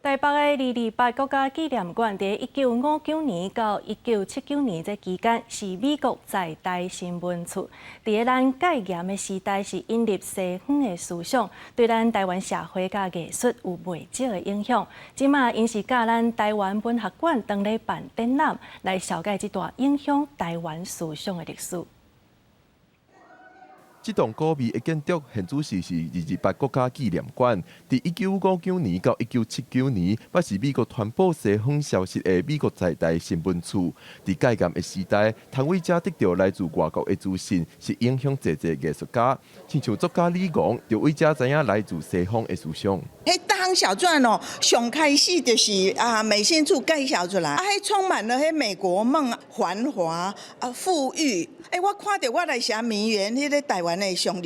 台北的二二八國家紀念館，佇1959年到1979年這期間，是美國在台新聞處。佇咱戒嚴的時代，是引入西方的思想，對咱台灣社會佮藝術有袂少的影響。這馬𪜶是佮咱台灣文學館當咧辦展覽，來紹介這段影響台灣思想的歷史。這棟古味的建築，現主時是二二八國家紀念館。佇1959年到1979年，捌是美國傳播西方消息的美國在台新聞處。佇戒嚴的時代，通為遮得著來自外國的資訊，是影響濟濟藝術家。親像作家李敖，就為遮知影來自西方的思想。彼逐項小傳哦，上開始就是啊，美新處介紹出來，啊，彼充滿了彼美國夢、繁華啊、富裕。欸，我看著我來寫名媛，彼個台灣的上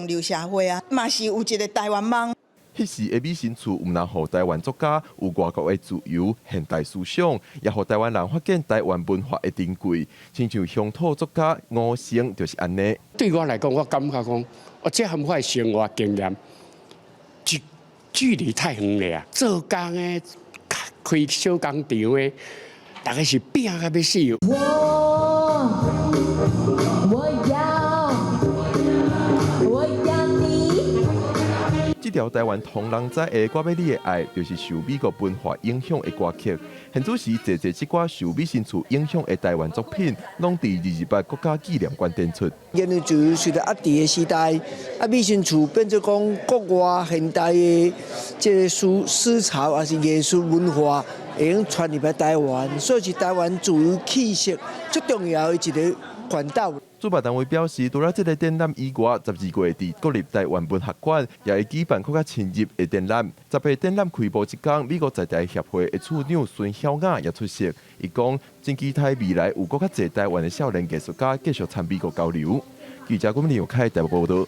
流社會啊，嘛是有一個台灣夢。彼時的美新處，毋但予台灣作家有外國的自由現代思想，也予台灣人發現台灣文化的珍貴。親像鄉土作家吳勝就是按呢。對我來講，我感覺講，我這和我的生活經驗，距離太遠了啊！做工的、開小工廠的，逐家是拼甲欲死。我要，我要你。這條台灣唐人仔的《我欲你的愛》，就是受美國文化影響的歌曲。現主時濟濟這寡受美新處影響的台灣作品，攏佇二二八國家紀念館展出。言論自由受到壓制的時代，啊，美新處變做講國外現代的這个思潮，抑是藝術文化，會用傳入來台灣，所以是台灣自由氣息最重要的一个管道。主辦單位表示，除了這个展覽以外，12月佇國立台灣文學館也會舉辦閣較深入的展覽。18展覽開幕這工，美國在台協會的處長孫曉雅也出席。伊講，真期待未來有閣較濟台灣的少年藝術家繼續參美國交流。記者郭明有開台北報導。